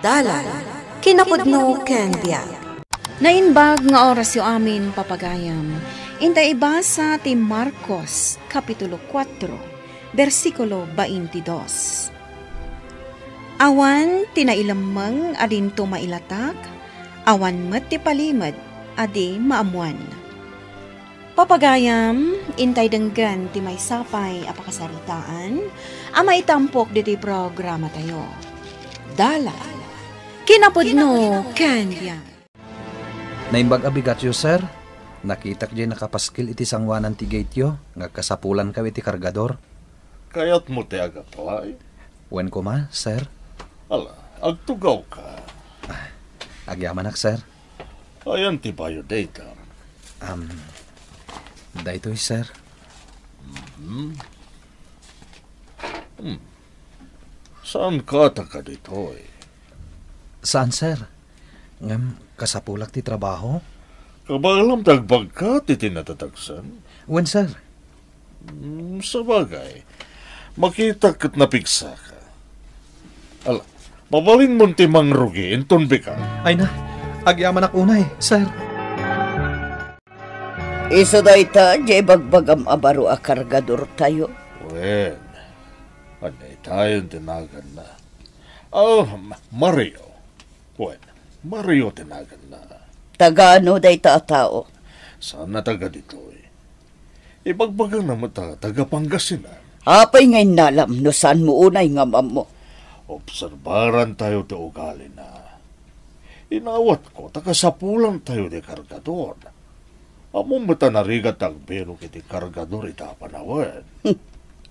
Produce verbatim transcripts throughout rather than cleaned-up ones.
Dalan, kinapudno ken biag. Naimbag nga orasyo amin, papagayam. Inta ibasa ti Marcos, Kapitulo kuatro, bersikulo baintidos. Awan ti nailemmeng a dinto mailatak, awan met ti palimed a di maammuan. Papagayam, intay denggen ti maysa pay a pakasaritaan a maitampok ditoy programatayo. Dalan, kinapudno ken biag. Naimbag a bigatyo, sir. Nakitak diay nakapaskil iti sangoanan ti gate-yo nga agkasapulankayo iti kargador. Kayatmo ti ag-apply? Wen koma, sir. Ala, agtugawka. Agyamanak, sir. Ayan ti bayad dayta? Um, daytoy, sir. Hmm. Hmm. Saan ka taga ditoy? Saan, sir. Ngem, kasapulak ti trabaho? Kabaelam ti agbagka ti tinatagsen? Wen, sir. Hmm, sabagay. Makitak ket napigsaka. Ala, mabalinmon ti mangrugi inton bigat. Ay na, agyamanak unay, sir. Isu dayta, diay bagbagam a baro a kargadortayo. Wen, ania itayon ti naganna? Ah, Ma-, Mario. Wen, Mario ti naganna. Taga ano dayta a tao? Saan a taga ditoy? Ibagbagana met a taga Pangasinan. Apay nga innalam no saanmo unay nga maammo? Obserbarantayo ti ugalina. Inawatko ta kasapulantayo ti kargador. Ammom met a narigat ti agbirok iti kargador ita a panawen.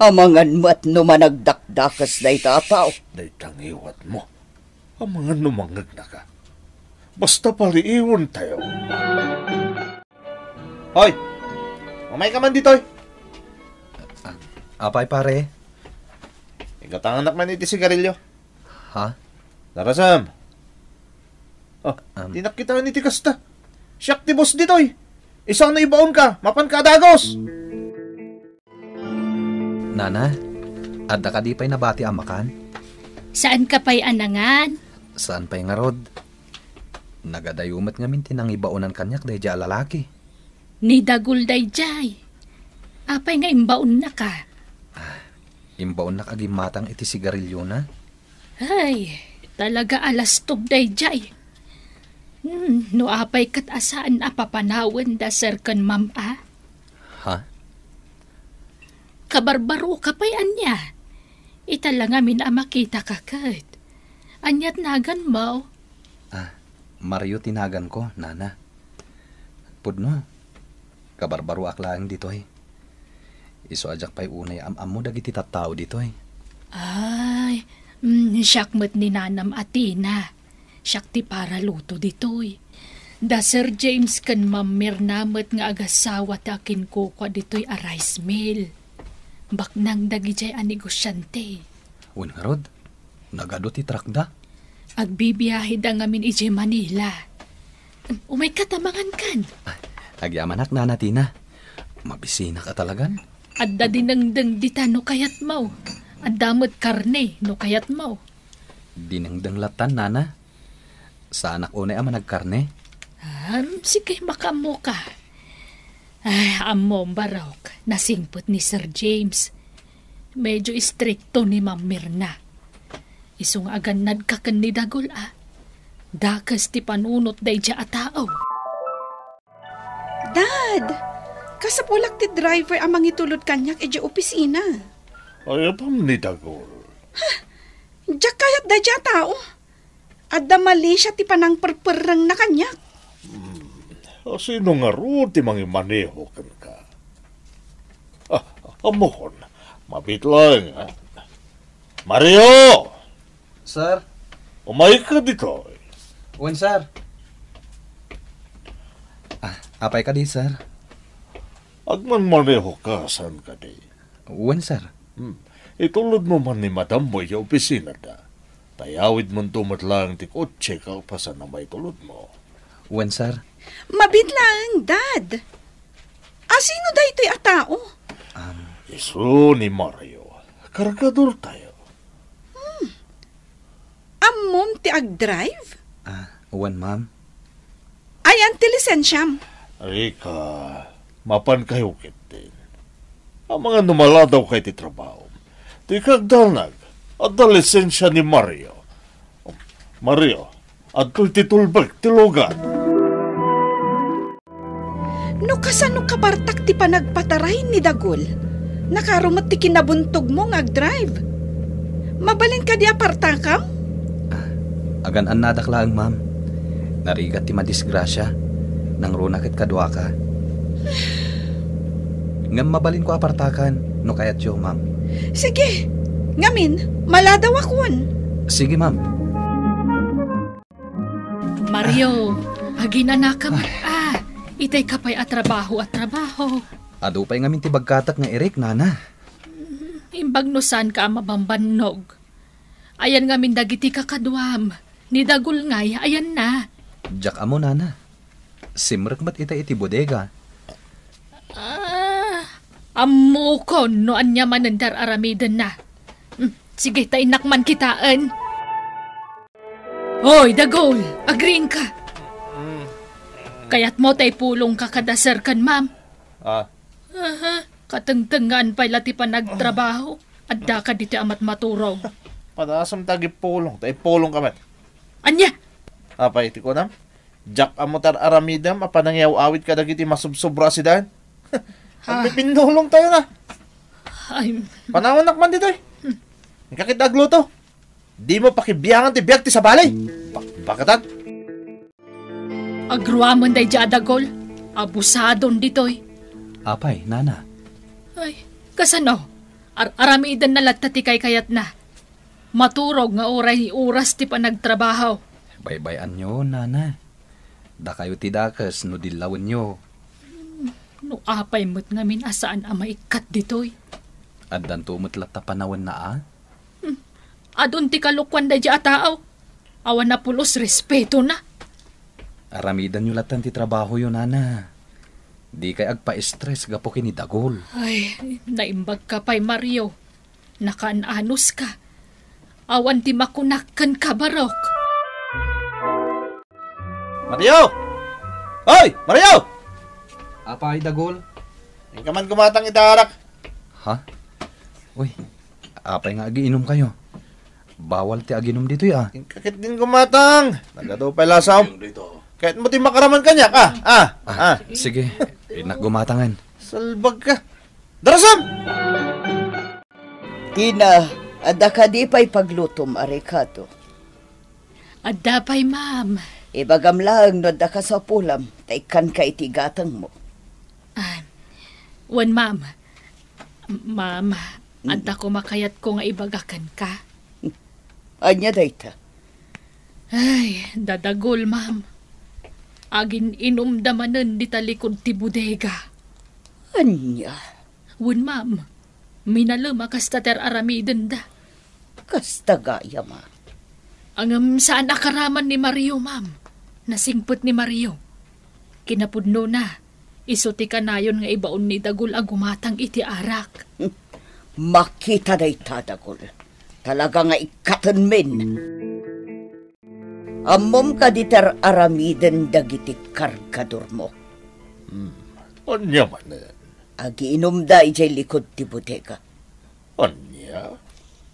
Amangan met no managdakdakes dayta a tao. Dayta ngiwatmo. Amangan no mangngegnaka. Basta paliiwentayo. Hoy! Umayka man ditoy! Ah, apay, pare? Igatanganak man iti sigarilyo. Ha? Darasam! Oh, um, dinak kitaen iti kasta. Siak ti boss ditoy. Isuna ibaonka, mapanka a dagus. Nana, adda kadi pay nabati a makan? Saanka pay a nangan? Saan pay ngarud? Nagadayo met ngamin ti nangibaonan kaniak daydiay a lalaki. Ni Dagul daydiay. Apay nga imbaonnaka? Ah, imbaonnak agimmatang iti sigarilyona. Ay, talaga a lastog daydiay. Hmm, no apay ket a saan a papanawen da sir ken ma'am a? Ha? Kabarbaroka pay ania? Ita la ngamin a makitaka ket. Ania ti naganmo? Ah, Mario ti naganko, nana. Pudno, kabarbaroak laeng ditoy. Isu a diak pay unay am-ammo dagiti tattao ditoy. Ay, mm, siak met ni nanam a Tina. Siak ti paraluto ditoy. Da Sir James ken Ma'am Mirna met nga agasawa ti akinkukua ditoy a rice mill. Baknang dagidiay a negosiante. Wen ngarud, nagadu ti truckda. Agbibiaheda ngamin idiay Manila. Umayka ta mangankan. Agyamanak, Nana Tina. Mabisinak a talagan. Adda dinengdeng dita no kayatmo. Adda met karne no kayatmo. Dinengdeng lattan, Nana. Saanak unay a managkarne? Am, sige, makaammoka. Ay, ammom, Barok, nasingpet ni Sir James. Medyo istrikto ni Ma'am Mirna. Isu nga agannadka ken ni Dagul a. Dakes ti panunot daydiay a tao. Dad, kasapulak ti driver a mangitulod kaniak idiay opisina. Ay, apam ni Dagul. Ha? Diak kayat daydiay a tao. Adda mali siya ti panangperperrengna kaniak. Hmm. Asino ngarud ti mangimaneho kenka? Ah, ammokon. Mabit laeng, ha? Mario! Sir? Umayka ditoy. Wen, sir. Ah, apay kadi, sir? Agmanmaneho ka, saan kadi? Wen, sir. Hmm. Itulodmo man ni madammo idiay opisinada. Ta iyawidmonto met laeng ti kotse kalpasan a maitulodmo. Wen, sir. Mabit laeng, Dad. Asino daytoy a tao? Am. Isu ni Mario. Kargadortayo. Hmm. Ammom ti agdrive? Ah, wen, ma'am. Ayan ti lisensiam? Rika, mapankayo ketdin. Amangan no maladawkay ti trabaho. Dika agdanag, adda lisensia ni Mario. Mario, adtoy ti tulbek ti lugan. No kasano kabartak ti panagpataray ni Dagul, nakaro met ti kinabuntogmo nga agdrive. Mabalin kadi a partakam? Ah, agan-annadak laeng, ma'am. Narigat ti madisgrasia. Nangruna ket kaduaka. Ngem mabalinko a partakan no kayatyo, ma'am. Sige. Ngamin, maladawakon. Sige, ma'am. Mario, aginanakam. Ah, itay ka pay a trabaho a trabaho. Adu pay ngamin ti bagkatak nga Eric, nana. Imbag no saanka a mabambannog. Ayan ngamin dagiti kakaduam. Ni Dagul ngay, ayanna. Diak ammo, nana. Simrek met ita iti bodega. Ah, ammokon no ania manen ti ar-aramidenna. Hmm, sige, ta innak man kitaen. Hoy, Dagul, agriingka. Kayatmo ta ipulongka kada sir ken ma'am? Ah. Aha, katengtengngaan pay la ti panagtrabaho. Adda ka ditoy a matmaturog. Padasem ta agipulong, ta ipulongka met. Ania? Apay ti kunam? Diak ammo ti ar-aramidem a panangiaw-awid kadagiti masubsobra a sidaen. Ah. Agpipinnulongtayo na. Ay. Panawannak man ditoy. Inka ket agluto. Dimo pakibiangan ti biag ti sabali. Bakbakatan. Agruamen daydiay a Dagul. Abusadon ditoy. Apay, nana? Ay, kasano? Ar-aramidenna latta ti kaykayatna. Maturog nga uray oras ti panagtrabaho. Baybay-anyo, nana. Dakayo ti dakes no dillawenyo. No apay met ngamin a saan a maikkat ditoy. Addanto met latta panawenna a? Hmm. Adun ti kalokuan daydiay a tao. Awan a pulos respetona. Aramidenyo lattan ti trabahoyo, nana. Dikay agpa-stress gapu ken ni Dagul. Ay, naimbagka pay, Mario. Nakaan-anuska. Awan ti makunak kenka, Barok. Mario! Hoy, Mario! Apay, Dagul? Inka man gumatang iti arak. Ha? Uy, apay nga agiinumkayo? Bawal ti aginum ditoy, a. Inka ketdin gumatang. Nagadu pay lasam. Kayatmo ti makaraman kaniak, a. A, a. Sige, innak gumatangen. Salbagka. Darasam! Tina, adda kadi pay paglutom a rekado? Adda pay, ma'am. Ibagam laeng no adda kasapulam, ta ikkanka iti gatangmo. Ah, wen, ma'am. Ma'am, adda koma kayatko nga ibaga kenka. Ania dayta? Ay, da Dagul, ma'am. Agin-inumda manen dita likud ti bodega. Ania? Wen, ma'am. Minalem a kasta ti ar-aramidenda. Kasta gayam a. Ngem saan a karaman ni Mario, ma'am. Nasingpet ni Mario. Kinapudnona, isu ti kanayon nga ibaon ni Dagul a gumatang iti arak. Makita dayta, Dagul. Talaga nga ikkatenmin. Ammom kadi ti ar-aramiden dagiti kargadormo? Hmm. Ania manen? Agiinumda idiay likud ti bodega. Ania?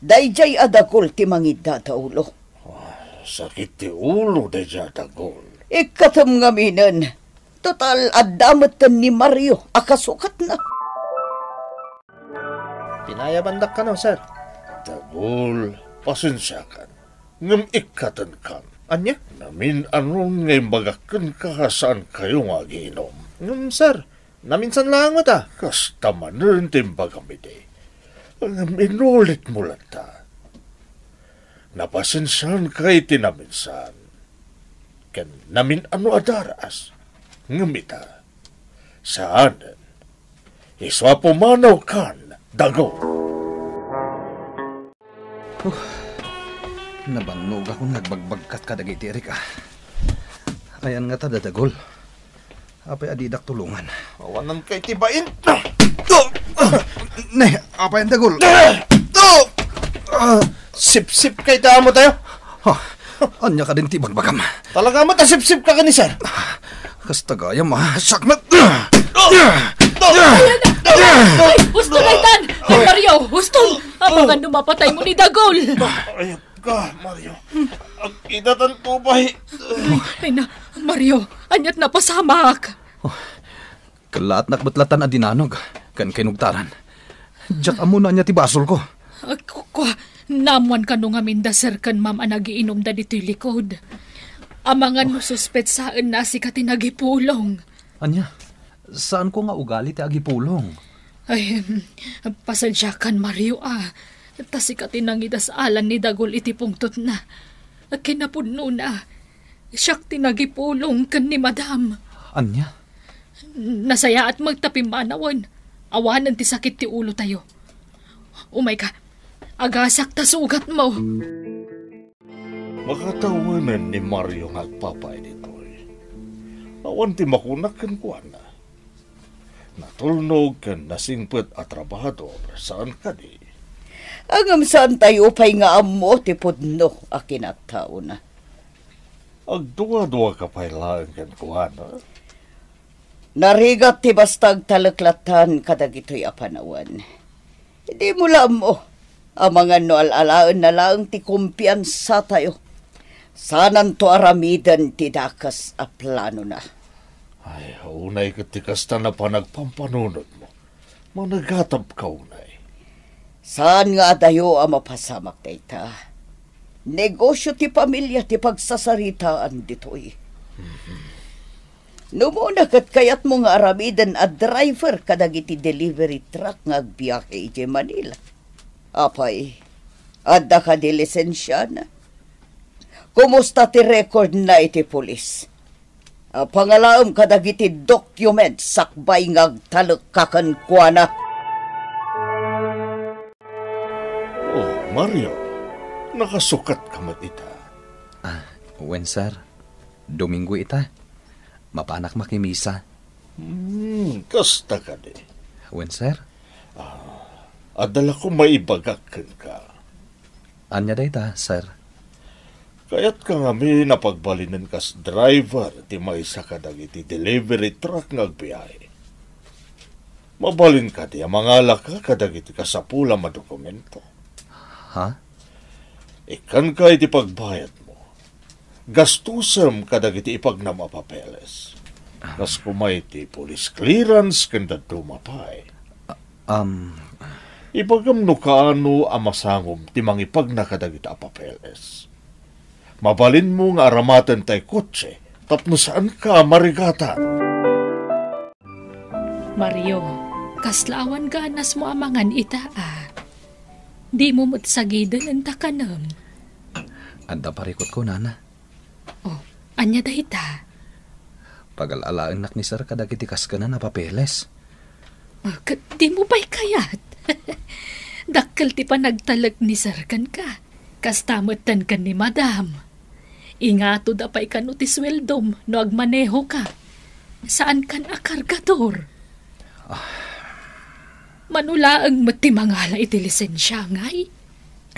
Daydiay a Dagul ti mangiddadaolo. Ah, sakit ti ulo daydiay a Dagul. Ikkatem ngaminen. Total, adda metten ni Mario a kasukatna. Pinayabandak kano, sir. Dagul, pasensiakan. Ngem ikkatenkan. Ania? Namin-anon nga imbagak kenka a saankayo nga agiinom. Ngem, sir, naminsan laeng met a. Kasta manen ti imbagam idi. Ngem inulitmo latta. Napasensiaanka iti naminsan ken namin-ano a daras. Ngem ita, saanen. Isu a pumanaw kan, Dagul. Huh. Nabannogakon nga agbagbagkat kadagiti Eric, a. Ayan ngata, da Dagul. Apay a didak tulongan? Awanan kay ti bain. Ne, apay, Dagul? Ah, sipsip kay ta amo tayo. Ha, Ania kadin ti ibagbagam? Talaga met a sipsipka ken ni sir. Kasta gayam, a. Sakmet. Ay, husto daytan! Ay, Mario, husto! Amangan no mapataymo ni Dagol! Ay, ka, Mario. Agkitatanto pay. Ay na, Mario, aniat napasamak? Kallaatnak met latan a dinanog ken kinugtaran. Diak ammo no ania ti basolko. Ah, ku-, kua, naammoan kano ngamin da sir ken ma'am a nagiinumda ditoy likod. Amangan no suspetsaenna a sika ti nagipulong. Ania? Saanko nga ugali ti agipulong. Ay, em, pasensiakan, Mario, a. Ta sika ti nangidas-alan ni Dagol iti pungtotna. Kinapudnona, siak ti nagipulong ken ni Madam. Ania? Nasayaat met ta pimmanawen. Awanen ti sakit ti ulotayo. Umayka. Agasak ta sugatmo. Makatawenen ni Mario nga agpapay ditoy. Awan ti makunak kenkuana. Natulnog ken nasingpet a trabahador, saan kadi? Ngem saantayo pay nga ammo ti pudno a kinataona. Agduaduaka pay laeng kenkuana? Narigat ti basta agtalek latan kadagitoy a panawen. Dimo la ammo, amangan no al-alaenna laeng ti kumpiansatayo. Saananto aramiden ti dakes a planona. Ay, unay ket ti kasta a panagpampanunotmo. Managatabka unay. Saan nga adayo a mapasamak dayta. Negosio ti pamilia ti pagsasaritaan ditoy. No umuna ket kayatmo nga aramiden a driver kadagiti delivery truck nga agbiahe idiay Manila. Apay, adda kadi lisensiana? Kumusta ti recordna iti pulis? Apangalaem kadagiti document sakbay nga agtalekka kenkuana. Oh, Mario, nakasukatka met ita. Ah, wen, sir. Domingo ita. Mapanak makimisa. Hmm, kasta kadi. Wen, sir. Ah, adda la koma ibagak kenka. Ania dayta, sir? Kayatka ngamin a pagbalinen kas driver ti maysa kadagiti delivery truck nga agbiahe? Mabalin kadi a mangalaka kadagiti kasapulam a dokumento? Ha? Ikkanka iti pagbayadmo. Gastosem kadagiti ipagnam a papeles. Ah. Kas koma iti police clearance ken dadduma pay. Ah, um. Ibagam no kaano a masangom ti mangipagna kadagita a papeles. Mabalinmo nga aramaten tay kotse tapno saanka a marigatan. Mario, kasla awan ganasmo a mangan ita, a. Dimo met sagiden ta kanem. Adda parikutko, nana. Oh, ania dayta? Pagal-alaennak ni sir kadagiti kaskenan a papeles. Ah, ket dimo pay kayat. Dakkel ti panagtalek ni sir kenka. Kasta metten ken ni madam. Ingatoda pay kano ti sueldom no agmanehoka. Saankan a kargador. Ah. Mano laeng met ti mangala iti lisensia, ngay?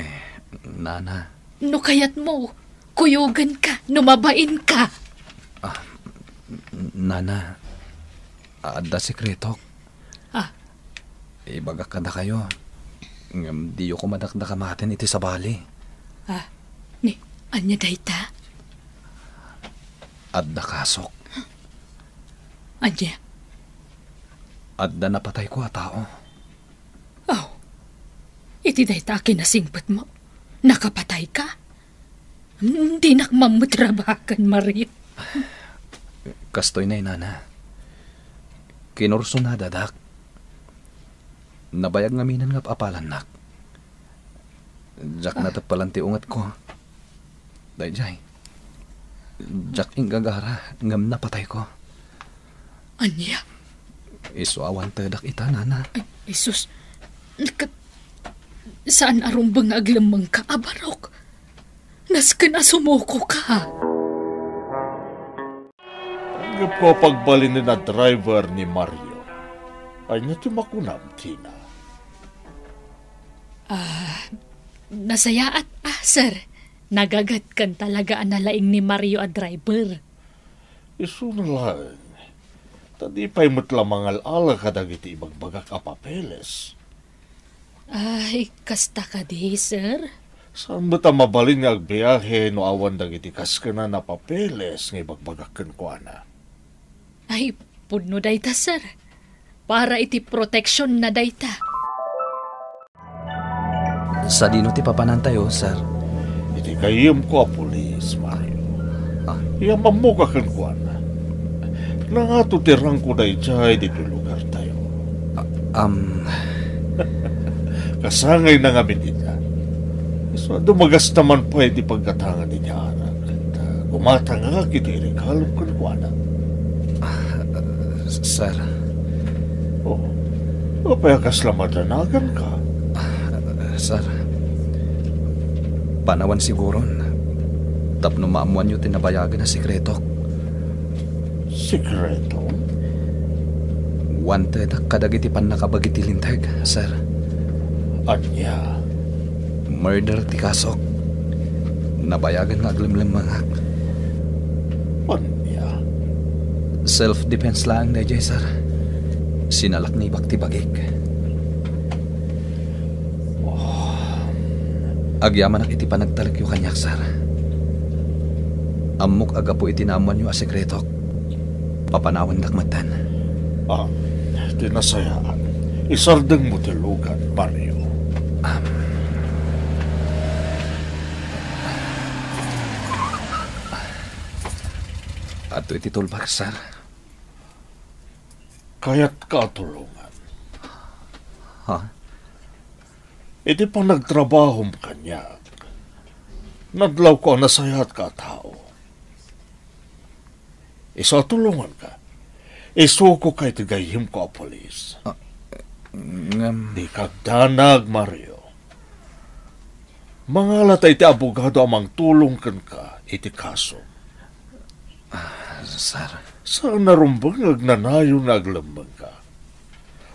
Eh, nana. No kayatmo, kuyogenka no mabainka. Ah, nana, adda sekretok. Ah. Ibagak kadakayo, ngem diyo koma dakdakamaten iti sabali. Ah, ni, ania dayta? Adda kasok. Ania? Adda napatayko a tao. Aw, iti dayta a kinasingpetmo, nakapatayka? Dinak mammetrabakan, Mario. Kastoy nay, nana. Kinursonadadak. Nabayag ngaminen nga ap-apalannak. Diak nateppelan ti ungetko. Daydiay. Diak inggagara ngem napatayko. Ania? Isu a wantedak ita, nana. Ay, Jesus. Ket saan a rumbeng nga aglemmengka a barok. Nasken a sumukoka. Gapu a pagbalinen a driver ni Mario. Ania ti makunam, Tina? Ah, nasayaat, ah, sir. Nagaget ken talaga a nalaing ni Mario a driver. Isuna laeng, ta di pay met la mangal-ala kadagiti ibagbagak a papeles. Ay, kasta kadi, sir? Saan met a mabalin nga agbiahe no awan dagiti kaskenan a papeles nga ibagbagak kenkuana? Ay, pudno dayta, sir. Para iti proteksionna dayta. Sadino ti papanantayo, sir? Iti gayyemko a pulis, Mario. Ah. Ngem ammok a kenkuana. Nangato ti rangko daydiay ditoy lugartayo. Ah, am. Kasangayna ngamin ita. Isu a dumagasta man pay ti paggatangan iti arak. Ket, ah, gumatangak iti iregalom kenkuana. Ah, sir. Oh, apay a kasla madanaganka? Ah, sir. Panawen siguron tapno maammoanyo ti nabayagen a sekretok. Sekreto? Wantedak kadagiti pannakabag iti Linteg, sir. Ania? Murder ti kasok. Nabayagen nga aglemlemmengak. Ania? Self-defense laeng daydiay, sir. Sinalaknibak ti bagik. Agyamanak iti panagtalekyo kaniak, sir. Ammok a gapu iti naammoanyo a sekretok, papanawendak metten. Ah, ti nasayaat, isardengmo ti lugan, Mario. Adto iti tulbak, sir. Kayatka a tulongan. Ha? Iti panagtrabahom kaniak, nadlawko a nasayaatka a tao. Isu a tulonganka. Isukoka iti gayyemko a pulis. Ah, ngem Dika agdanag, Mario. Mangalata iti abogado a mangtulong kenka iti kaso. Ah, sir. Saan a rumbeng nga agnanayon nga aglemmengka.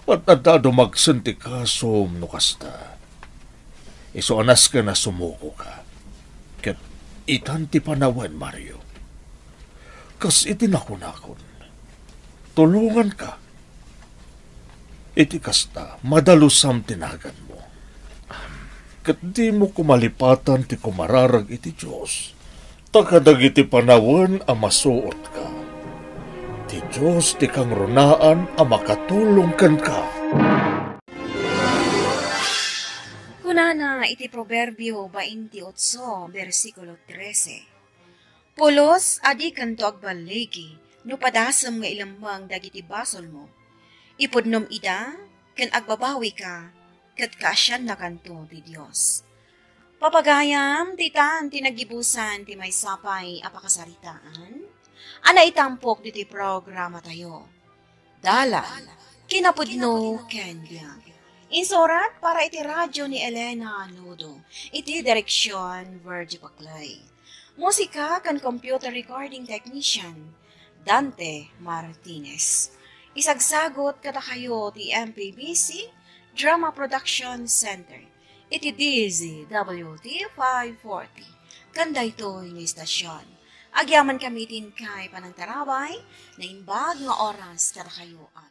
Ad-adda a dumagsen ti kasom no kasta. Isu a nasken a sumukoka. Ket itan ti panawen, Mario. Kas iti nakunakon, tulonganka. Iti kasta, madalusam ti naganmo. Ket dimo koma lipatan ti kumararag iti Dios. Ta kadagiti panawen a masuotka, ti Dios ti kangrunaan a makatulong kenka. Kunana iti Proverbio bainte otso, bersikulo trese, "Pulos a dikento agballigi no padasem nga ilemmeng dagiti basolmo. Ipudnom ida ken agbabawika, ket kaasiannakanto ti Dios." Papagayam, ditan ti naggibusan ti maysa pay a pakasaritaan a naitampok ditoy programatayo. Dalan, kinapudno ken biag. Insurat para iti radyo ni Elena Nudo, iti direksion Virgie Paclay. Musika ken computer recording technician, Dante Martinez. Isagsagut kadakayo ti M P B C Drama Production Center iti D Z W T five forty. Ken daytoy nga istasyon, agyamankami iti inkay panangtarabay, naimbag nga oras kadakayo amin.